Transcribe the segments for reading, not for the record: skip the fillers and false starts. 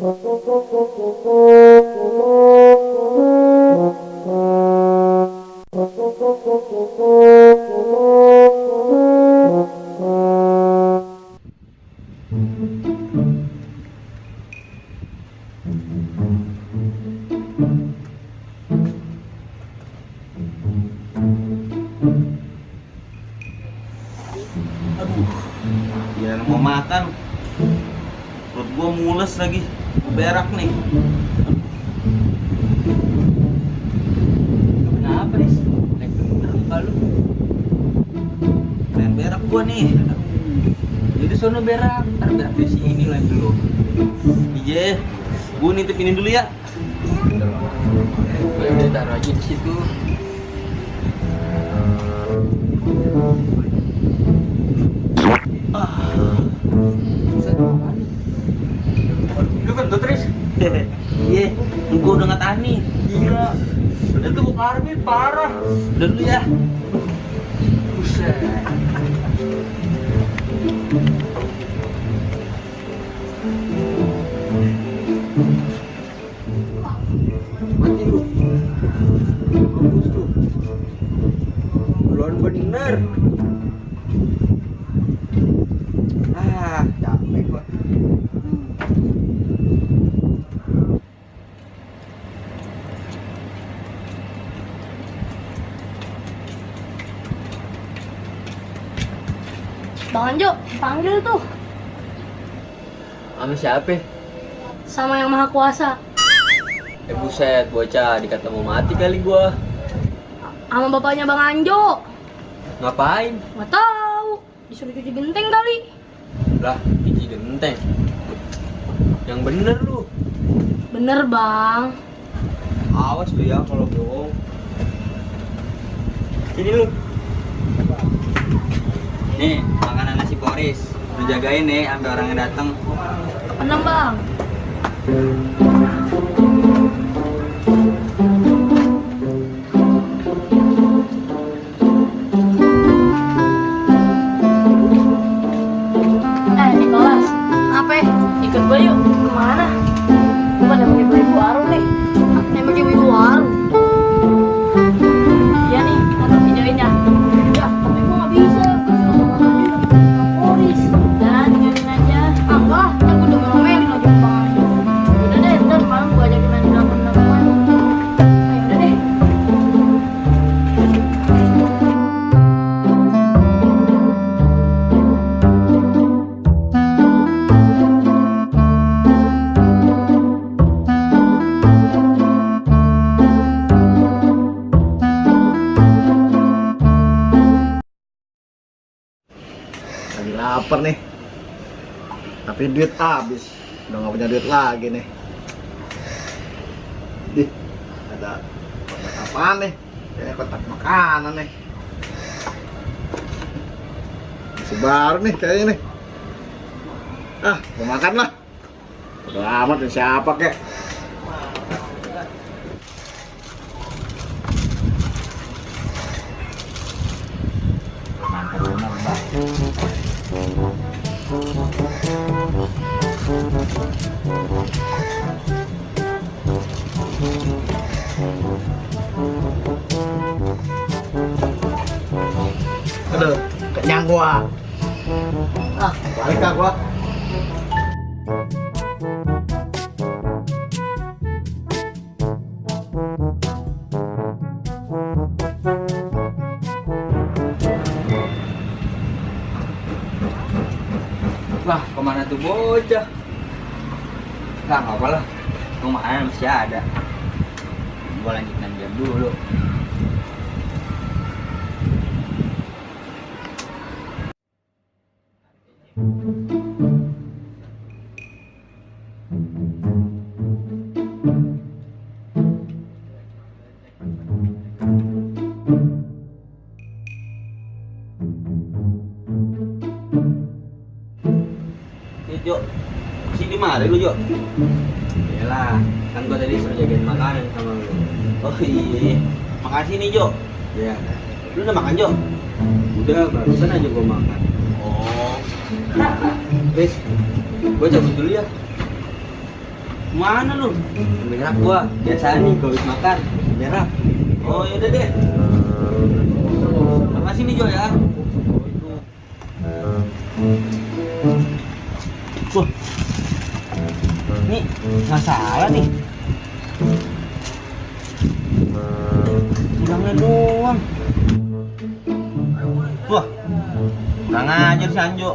Gila mau makan, perut gua mules lagi, berak nih. Kenapa nih? Naik bener muka lu. Pengen berak gua nih. Jadi sono berak, ntar berak di sini lah dulu. Iya, gua nitip ini dulu ya. Boleh taruh aja di situ. Lu kan tuh Tris. Iya, gua udah nggak tahan nih. Gila. Itu gua Armin parah. Udah dulu ya. Buset. Mati lu. Bagus tuh. Belum bener. Capek gua. Bang Anjo, panggil tuh. Sama siapa? Sama yang maha kuasa. Buset, bocah dikata mau mati kali gua. Sama bapaknya Bang Anjo. Ngapain? Nggak tahu. Disuruh cuci genteng kali. Lah, cuci genteng. Yang bener lu. Bener bang. Awas lu ya kalau bohong. Sini lu. Nih, makanan nasi Boris. Lu jagain nih sampai orangnya datang. Enam bang. Nicholas, apa? Ikut gue yuk. Kemana? Gue ada mau ibu warung nih. Nembak ibu warung. Iya nih, ada videonya. Ya, tapi gue nggak bisa. Boris, dan tinggalin aja. Enggak, ntar gue udah ngomelin lagi ke Bang Anjo. Udah deh, ntar malam gue ajakin main drakon-drakonan. Ayo, udah deh. Lagi lapar nih, tapi duit habis, udah nggak punya duit lagi nih. Di ada kotak apaan nih? Kayak kotak makanan nih. Masih baru nih kayaknya nih. Mau makan lah. Udah amat nih siapa kek? Mampir rumah, Mbak. Aduh, kenyang gua. Balik ah gua. Lah, kemana tuh bocah? Lah, nggak apa lah. Makanan masih ada. Gua lanjutin jam dulu. Jo, sini mari lu Jo. Iyalah, kan gua tadi suruh jagain makanan sama lu. Oh iya, makan sini Jo. Ya, lu udah makan Jo? Udah, barusan aja gua makan. Oh, wes, gua cabut dulu ya. Mana lu? Berak gua, biasa nih kalau habis makan. Berak. Oh yaudah deh. Makasih nih Jo ya. Wah. Nih nggak salah nih. Hilangnya doang. Wah. Kurang ajar si Anjo.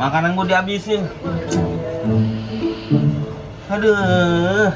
Makanan gua dihabisin. Aduh.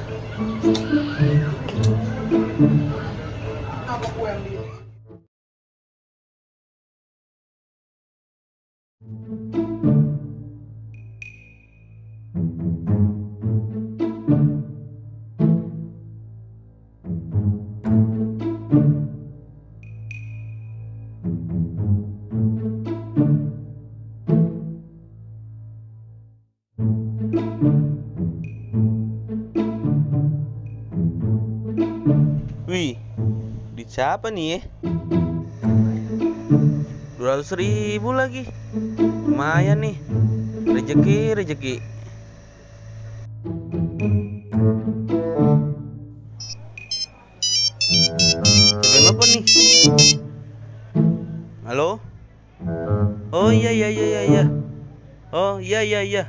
Wih, duit siapa nih ya? 200.000 lagi. Lumayan nih. Rezeki. Telepon apa nih? Halo? Oh iya. Oh iya.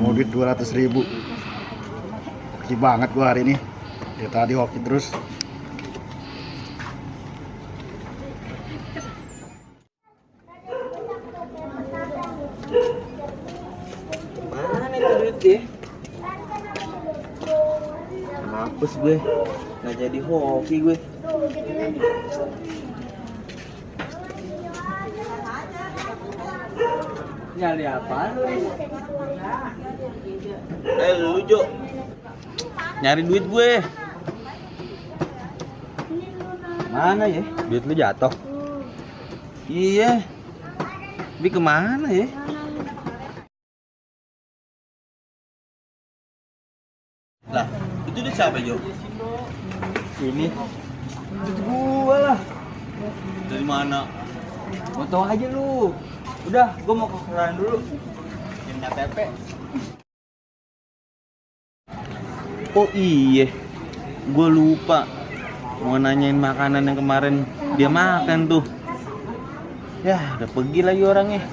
Mau duit 200.000. Hoki banget gua hari ini. Ya tadi hoki terus. Mana itu duit ya? Hapus gue. Nggak jadi hoki gue. Nyari apa lu? Lu Jo. Nyari duit gue. Mana ya? Duit lu jatuh. Iya. Tapi kemana ya? Lah, itu duit siapa Jo? Ini Duit gua lah. Dari mana? mau tahu aja lu. Udah, gua mau ke kelurahan dulu. Yang KTP. Oh iya, gua lupa mau nanyain makanan yang kemarin dia makan tuh. Ya, udah pergi lagi orangnya.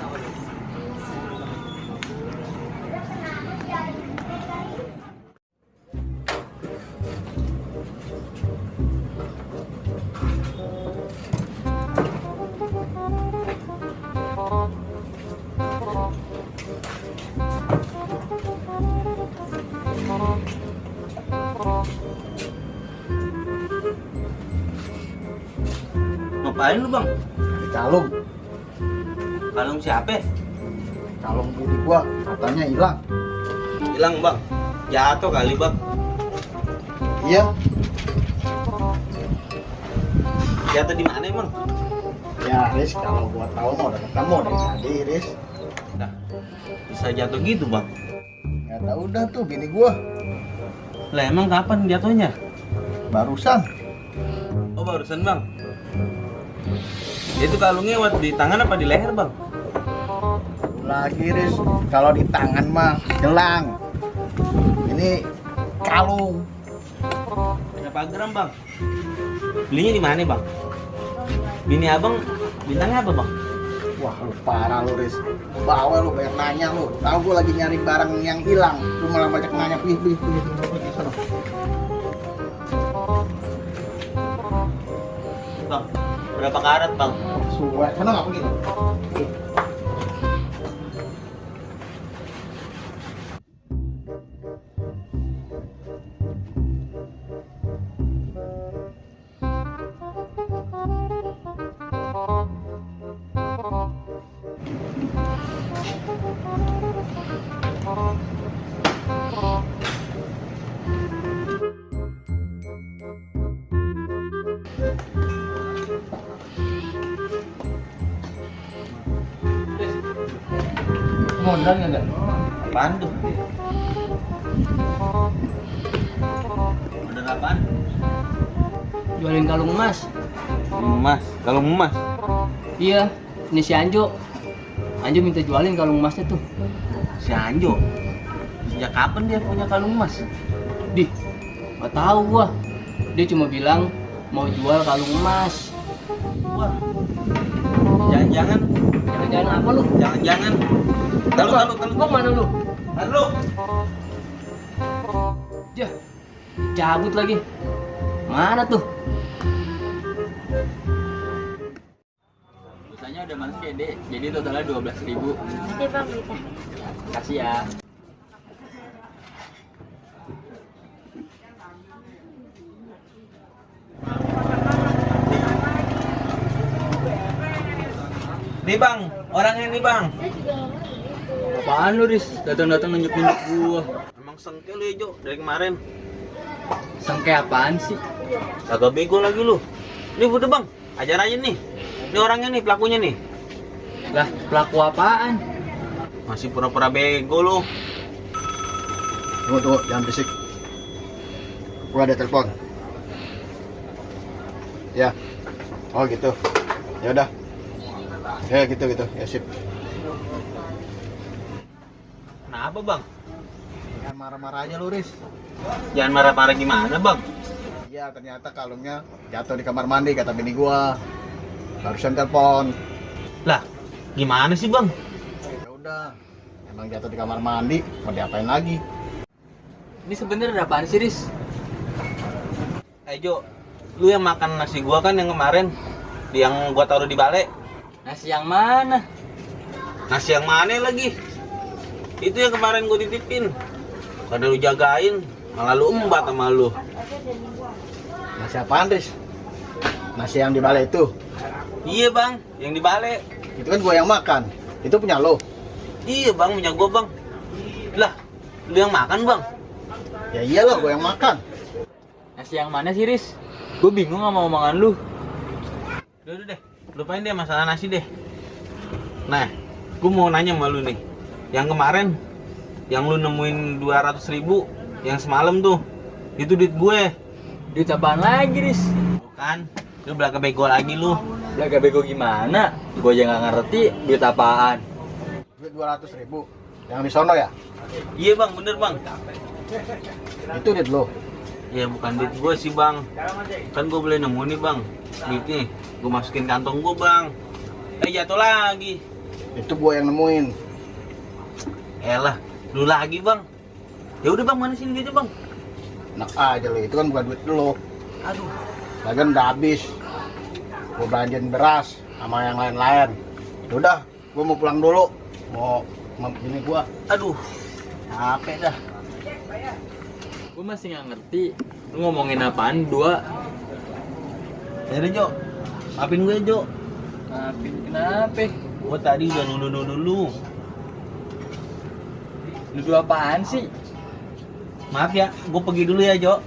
Ngapain lu bang? Kalung. Kalung siapa? Kalung budi gua katanya hilang. Hilang bang. Jatuh kali bang. Iya. Jatuh di mana emang? Ya Riz, kalau gua tahu mau udah ketemu dari tadi Riz. Nah, bisa jatuh gitu bang. Ya tahu udah tuh bini gua Lah emang kapan jatuhnya? barusan. Oh barusan bang. Itu kalungnya buat di tangan apa di leher bang? Lagi Riz, kalau di tangan mah gelang. Ini kalung. Berapa gram bang? Belinya di mana bang? Bini abang bintangnya apa bang? Wah lu parah lu Riz. Bawa lu banyak nanya lu. Tahu gua lagi nyari barang yang hilang. Lu malah banyak nanya. Pilih. Sana. Bang, berapa karat bang? Suwe. Sana nggak begitu. modal nggak? Apaan tuh? Modal apaan? Jualin kalung emas. Emas. Kalau emas. Iya, ini si Anjo. Anjo minta jualin kalung emasnya tuh. Si Anjo. Sejak kapan dia punya kalung emas? Di, nggak tahu gua. Dia cuma bilang mau jual kalung emas. Wah. Jangan-jangan. Jangan-jangan apa lu? Jangan-jangan. Talu. Mau mana lu? Talu. Jah, cabut lagi. Mana tuh? Busanya udah masuk ya, Dek. Jadi totalnya 12.000. Nanti bang kita. Kasih ya. Nih bang, orangnya nih bang. Apaan lu, Riz? Datang-datang nunjuk-nunjuk gua. Emang sengke lu ya Jo, dari kemarin. Sengke apaan sih? Kagak bego lagi lu. Nih udah bang, ajar aja nih. Ini orangnya nih, pelakunya nih. Lah, pelaku apaan? Masih pura-pura bego lu. Tunggu, jangan berisik. Gua ada telepon. Ya. Oh gitu. Ya udah. Ya gitu. Ya sip. Kenapa bang? Jangan marah-marah aja lu, Riz. Jangan marah-marah gimana bang? Iya, ternyata kalungnya jatuh di kamar mandi kata bini gua. Barusan telepon. Lah, gimana sih bang? Ya udah. Emang jatuh di kamar mandi, mau diapain lagi? Ini sebenarnya apaan sih, Riz? Jo, lu yang makan nasi gua kan yang kemarin, yang gua taruh di balai. Nasi yang mana? Nasi yang mana lagi? Itu yang kemarin gua titipin. Karena lu jagain, malah lu embat sama lu. Nasi apaan, Riz? Nasi yang di balai itu. Iya bang, yang di balai. Itu kan gua yang makan. Itu punya lo. Iya bang, punya gua bang. Lah, lu yang makan bang? Ya iyalah, gua yang makan. Nasi yang mana sih, Riz? Gue bingung sama omongan lu. Udah deh, lupain deh masalah nasi deh. Nah, gua mau nanya sama lu nih. Yang kemarin, yang lu nemuin 200.000, yang semalam tuh, itu duit gue. Duit apaan lagi, Riz? Bukan, lu belaga bego lagi lu. Belaga bego gimana? Gue aja nggak ngerti duit apaan. Duit 200.000. Yang di sono ya? Iya bang, bener bang. Itu duit lo. Ya bukan duit gue sih bang. Kan gue boleh nemu nih bang. Duitnya gue masukin kantong gue bang. Jatuh lagi. Itu gua yang nemuin. Elah, lu lagi bang. Ya udah bang, mana sini duitnya bang? Enak aja lo, itu kan bukan duit lo. Aduh. Lagian udah habis. Gua belanjain beras sama yang lain-lain. Udah, gua mau pulang dulu. Mau ini gua. Aduh, capek dah. Gue masih nggak ngerti. Lu ngomongin apaan dua? Jadi Jo, maafin gue Jo. Maafin kenapa? Gue tadi udah nuduh dulu. Nuduh apaan sih? Maaf ya, gue pergi dulu ya Jo.